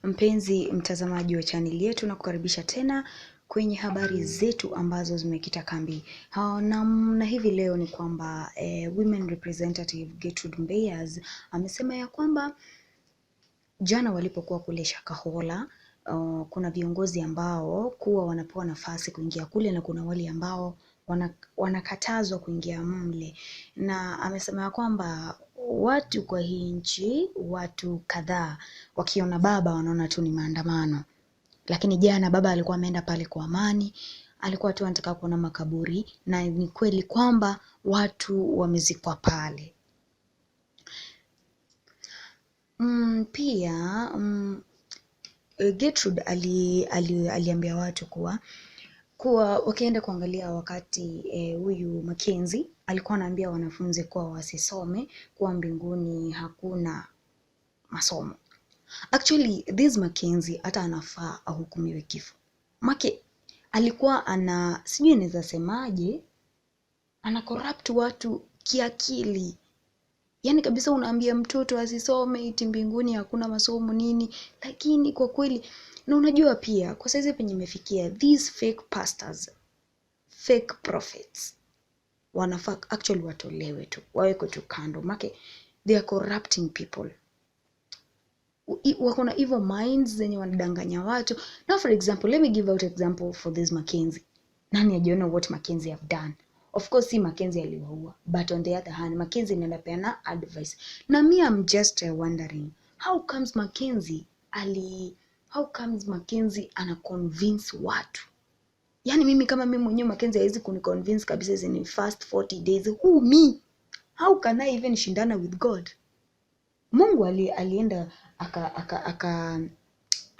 Mpenzi mtazamaji wa chaneli yetu, na kukaribisha tena kwenye habari zetu ambazo zimekita kambi. Na hivi leo ni kwamba Women Representative Gertrude Mbeya amesema ya kwamba jana walipokuwa kule Shakahola, kuna viongozi ambao kuwa wanapewa nafasi kuingia kule na kuna wale ambao wanakatazwa kuingia mle, na amesema ya kwamba watu kwa hii nchi, watu kadhaa wakiona baba wanaona tu ni maandamano, lakini jana baba alikuwa ameenda pale kwa amani, alikuwa tu anataka kuona makaburi, na ni kweli kwamba watu wamezikwa pale. Pia Gertrude aliambia watu kuwa wakienda kuangalia wakati huyu Mackenzie alikuwa anaambia wanafunzi kuwa wasisome, kuwa mbinguni hakuna masomo. Actually, this Mackenzie hata anafaa ahukumiwe kifo. Make alikuwa ana, sijui naweza semaje, ana corrupt watu kiakili. Yaani kabisa unaambia mtoto asisome eti mbinguni hakuna masomo nini, lakini kwa kweli, na unajua pia kwa saizi penye imefikia, these fake pastors, fake prophets wanafaa actually watolewe tu, wawekwe tu kando, make they are corrupting people. Wako na evil minds zenye wanadanganya watu. Now, for example, let me give out example for this Mackenzie. Nani hajaona what Mackenzie have done? Of course si Mackenzie aliwaua, but on the other hand, Mackenzie ndiye anapeana advice. Na me, I'm just wondering how comes Mackenzie ana convince watu? Yaani mimi kama mimi mwenyewe, Mackenzie hawezi kuniconvince kabisa hizi ni fast 40 days. Who me? How can I even shindana with God? Mungu alienda aka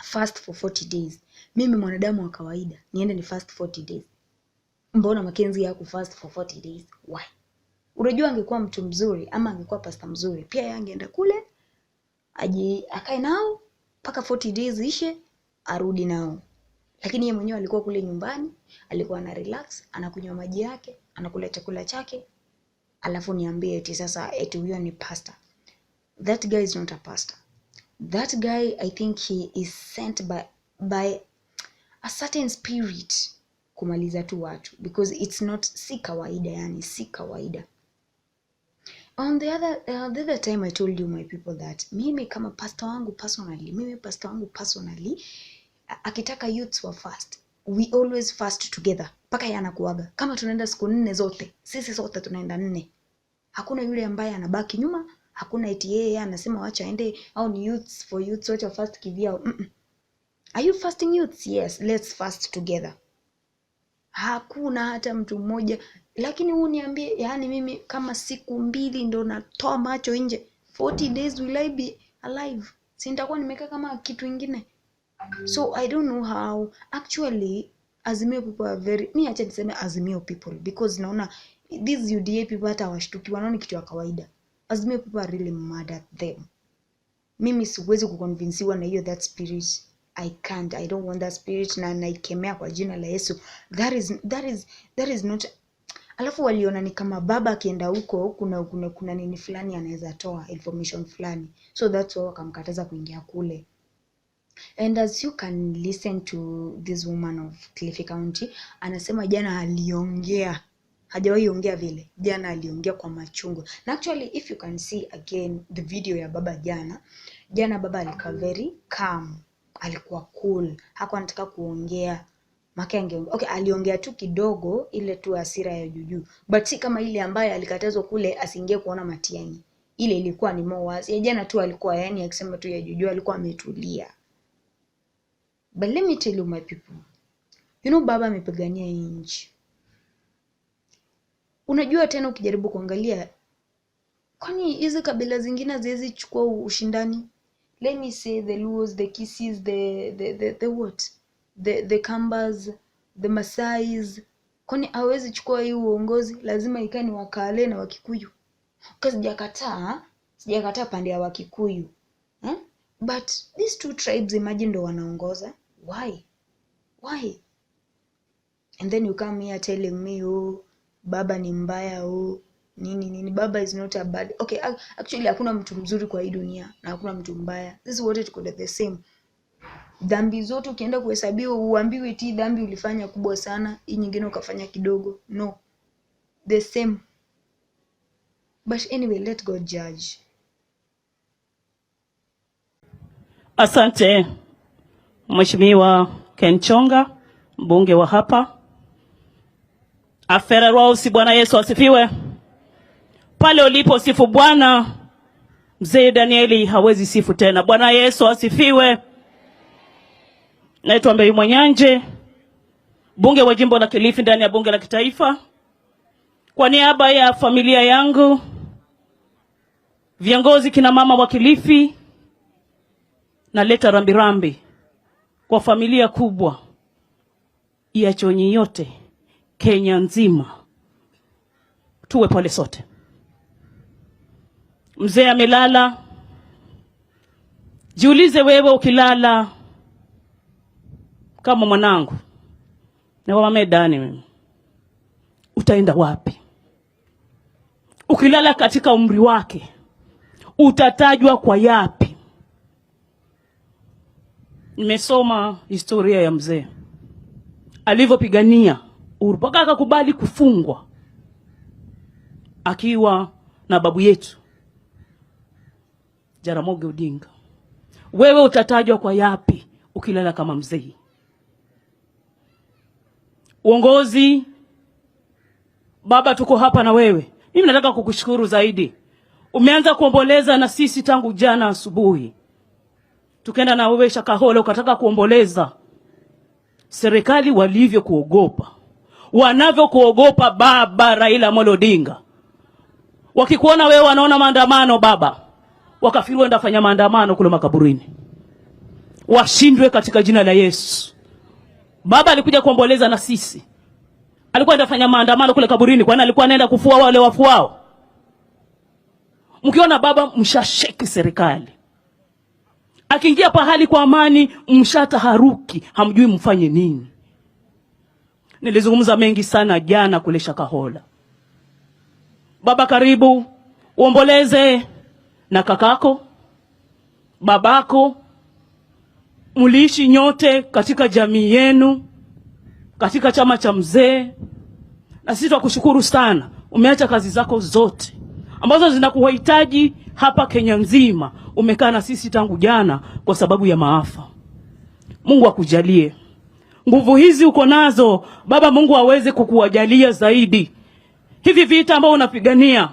fast for 40 days. Mimi mwanadamu wa kawaida niende ni fast 40 days? Mbona Mackenzie haku fast for 40 days? Why? Unajua angekuwa mtu mzuri ama angekuwa pasta mzuri, pia yeye angeenda kule aje akae nao mpaka 40 days ishe, arudi nao. Lakini yeye mwenyewe alikuwa kule nyumbani, alikuwa ana relax, anakunywa maji yake, anakula chakula chake, alafu niambie eti sasa eti huyo ni pastor. That guy is not a pastor. That guy, I think he is sent by a certain spirit kumaliza tu watu, because it's not, si kawaida, yani si kawaida. On the other time I told you, my people, that mimi kama pastor wangu personally, mimi pastor wangu personally, akitaka youths wa fast, we always fast together. Mpaka yeye anakuaga kama tunaenda siku 4 zote, sisi sote tunaenda 4. Hakuna yule ambaye anabaki nyuma, hakuna eti yeye anasema wacha aende au ni youths for youths, wacha fast kivyao. Are you fasting, youths? Yes, let's fast together. Hakuna hata mtu mmoja. Lakini huu niambie, yani mimi kama siku 2 ndo natoa macho nje, 40 days will I be alive? Si nitakuwa nimekaa kama kitu ingine? So I don't know how actually Azimio people are very, mi acha niseme Azimio people, because naona these UDA people hata hawashtuki, wanaona kitu ya kawaida. Azimio people are really mad at them. Mimi siwezi kuconvinsiwa na hiyo, that spirit. I can't, I don't want that spirit, na naikemea kwa jina la Yesu. That is not. Alafu waliona ni kama baba akienda huko kuna nini fulani anaweza toa information fulani, so that's why wakamkataza kuingia kule. And as you can listen to this woman of Kilifi County, anasema jana aliongea, hajawahi ongea vile, jana aliongea kwa machungu. Na actually, if you can see again the video ya baba jana, jana baba alikuwa very calm, alikuwa cool, hakuwa anataka kuongea. Make angeongea, okay, aliongea tu kidogo, ile tu hasira ya juujuu, but si kama ile ambayo alikatazwa kule asiingie kuona Matiang'i. Ile ilikuwa ni more worse. Ya jana tu alikuwa, yani akisema tu ya juujuu, alikuwa ametulia. But let me tell you, my people, baba amepigania hii nchi. Unajua tena ukijaribu kuangalia, kwani hizi kabila zingine haziwezi chukua ushindani? Let me say the Luos, the Kisiis, the what? The Kambas, the Masais. Kwani hawezi chukua hii uongozi? Lazima ikae ni Wakale na Wakikuyu. Kwa sijakataa pande ya Wakikuyu. But these two tribes, imagine, ndo wanaongoza. Why? Why? And then you come here telling me, "Oh, baba ni mbaya, oh, nini nini." Baba is not a bad. Okay, actually hakuna mtu mzuri kwa hii dunia na hakuna mtu mbaya. Sisi wote tuko the same. Dhambi zote ukienda kuhesabiwa uambiwe ti dhambi ulifanya kubwa sana, hii nyingine ukafanya kidogo. No, the same. But anyway, let God judge. Asante Mheshimiwa Ken Chonga, mbunge wa hapa Afera Rose. Bwana Yesu asifiwe. Pale ulipo sifu Bwana. Mzee Danieli hawezi sifu tena. Bwana Yesu asifiwe. Naitwa Mbei Mwanyanje, mbunge wa jimbo la Kilifi ndani ya bunge la kitaifa. Kwa niaba ya familia yangu, viongozi kina mama wa Kilifi, naleta rambirambi kwa familia kubwa ya Chonyi yote Kenya nzima, tuwe pole sote. Mzee amelala. Jiulize wewe, ukilala kama mwanangu na mama Dani, mimi utaenda wapi? Ukilala katika umri wake utatajwa kwa yapi? Nimesoma historia ya mzee alivyopigania uhuru mpaka akakubali kufungwa akiwa na babu yetu Jaramogi Odinga. Wewe utatajwa kwa yapi ukilala kama mzee? Uongozi baba, tuko hapa na wewe. Mimi nataka kukushukuru zaidi. Umeanza kuomboleza na sisi tangu jana asubuhi, tukaenda na wewe Shakahola, ukataka kuomboleza. Serikali walivyokuogopa, wanavyokuogopa baba Raila Amolo Odinga, wakikuona wewe wanaona maandamano baba, wakafikiri wenda fanya maandamano kule makaburini, washindwe katika jina la Yesu. Baba alikuja kuomboleza na sisi, alikuwa anafanya maandamano kule kaburini, kwani alikuwa anaenda kufua wale wafuao? Mkiona baba mshasheki serikali, akiingia pahali kwa amani mshataharuki, hamjui mfanye nini. Nilizungumza mengi sana jana kule Shakahola. Baba, karibu uomboleze na kakako, babako. Mliishi nyote katika jamii yenu, katika chama cha mzee, na sisi twakushukuru sana. Umeacha kazi zako zote ambazo zinakuhitaji hapa Kenya nzima, umekaa na sisi tangu jana kwa sababu ya maafa. Mungu akujalie nguvu hizi uko nazo baba, Mungu aweze kukuwajalia zaidi hivi vita ambao unapigania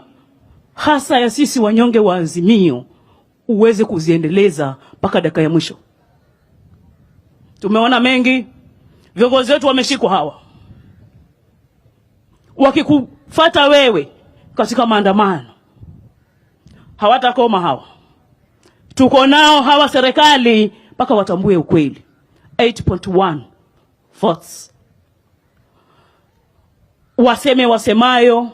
hasa ya sisi wanyonge wa Azimio, uweze kuziendeleza mpaka dakika ya mwisho. Tumeona mengi, viongozi wetu wameshikwa hawa, wakikufata wewe katika maandamano hawatakoma hawa, tuko nao hawa serikali mpaka watambue ukweli. 8.1 votes, waseme wasemayo,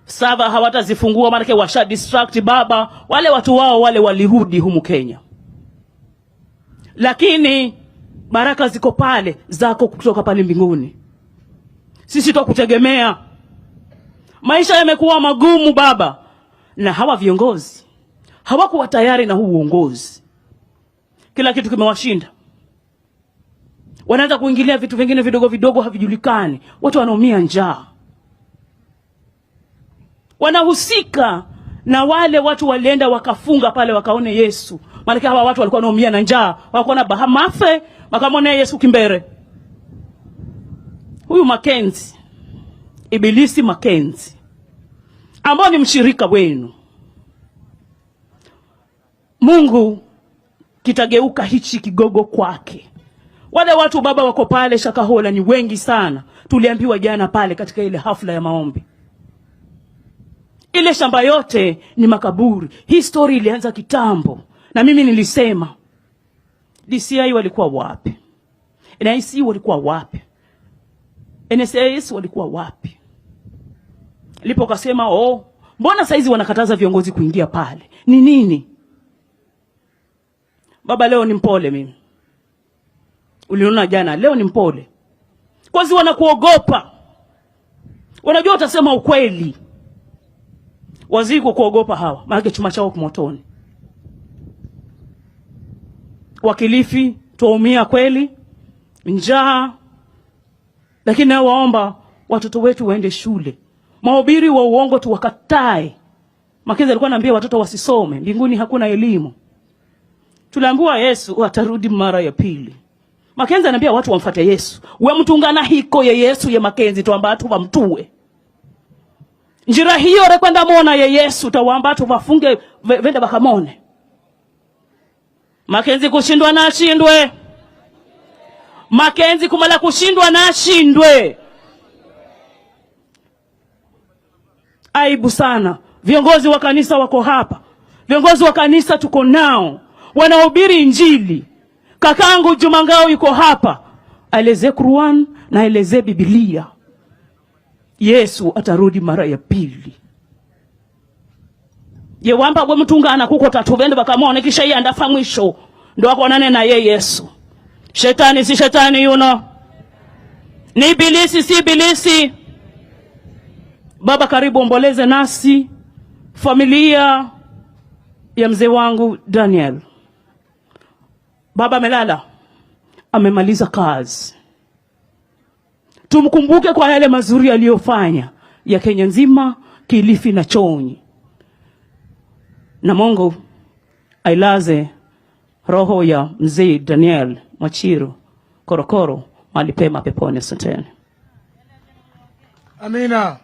sava hawatazifungua, maanake washa distract baba, wale watu wao wale walirudi humu Kenya, lakini baraka ziko pale zako kutoka pale mbinguni. Sisi twakutegemea. Maisha yamekuwa magumu baba, na hawa viongozi hawakuwa tayari na huu uongozi, kila kitu kimewashinda. Wanaanza kuingilia vitu vingine vidogo vidogo havijulikani, watu wanaumia njaa, wanahusika na wale watu walienda wakafunga pale wakaone Yesu, maana hawa watu walikuwa wanaumia na njaa, wakaona bahamafe wakamwona Yesu kimbere. Huyu Makenzi, Ibilisi Makenzi, ambao ni mshirika wenu, Mungu kitageuka hichi kigogo kwake. Wale watu baba wako pale Shakahola ni wengi sana, tuliambiwa jana pale katika ile hafla ya maombi. Ile shamba yote ni makaburi. Hii story ilianza kitambo, na mimi nilisema DCI walikuwa wapi? NIC walikuwa wapi? NSIS walikuwa wapi? Lipo kasema, oh, mbona saizi wanakataza viongozi kuingia pale? Ni nini? Baba, leo ni mpole mimi. Uliona jana, leo ni mpole. Kwazi wanakuogopa. Wanajua utasema ukweli. Waziri kuogopa hawa, maana chuma chao kumotoni. Wakilifi Twaumia kweli, njaa, lakini nawaomba watoto wetu waende shule. Mahubiri wa uongo tuwakatae. Makenzi alikuwa anaambia watoto wasisome, mbinguni hakuna elimu. Tuliambiwa Yesu atarudi mara ya pili. Makenzi anaambia watu wamfuate Yesu. We mtungana hiko ye Yesu ye Makenzi twamba watu wamtue. Njira hiyo rekwenda mona ye Yesu tawamba watu wafunge vende bakamone. Makenzi kushindwa na ashindwe. Makenzi kumala kushindwa na ashindwe. Aibu sana. Viongozi wa kanisa wako hapa. Viongozi wa kanisa tuko nao. Wanahubiri Injili. Kakangu Juma Ngao yuko hapa. Aeleze Quran na aeleze Biblia. Yesu atarudi mara ya pili. Ye wamba bwe mtungana kuko tatu bende bakamone kisha yeye andafa mwisho. Ndo akonane na ye Yesu. Shetani si shetani yuno. Ni ibilisi si ibilisi. Baba, karibu omboleze nasi familia ya mzee wangu Daniel. Baba amelala, amemaliza kazi. Tumkumbuke kwa yale mazuri aliyofanya ya Kenya nzima, Kilifi na Chonyi. Na Mungu ailaze roho ya mzee Daniel Mwachiru Korokoro mahali pema peponi. Asanteni. Amina.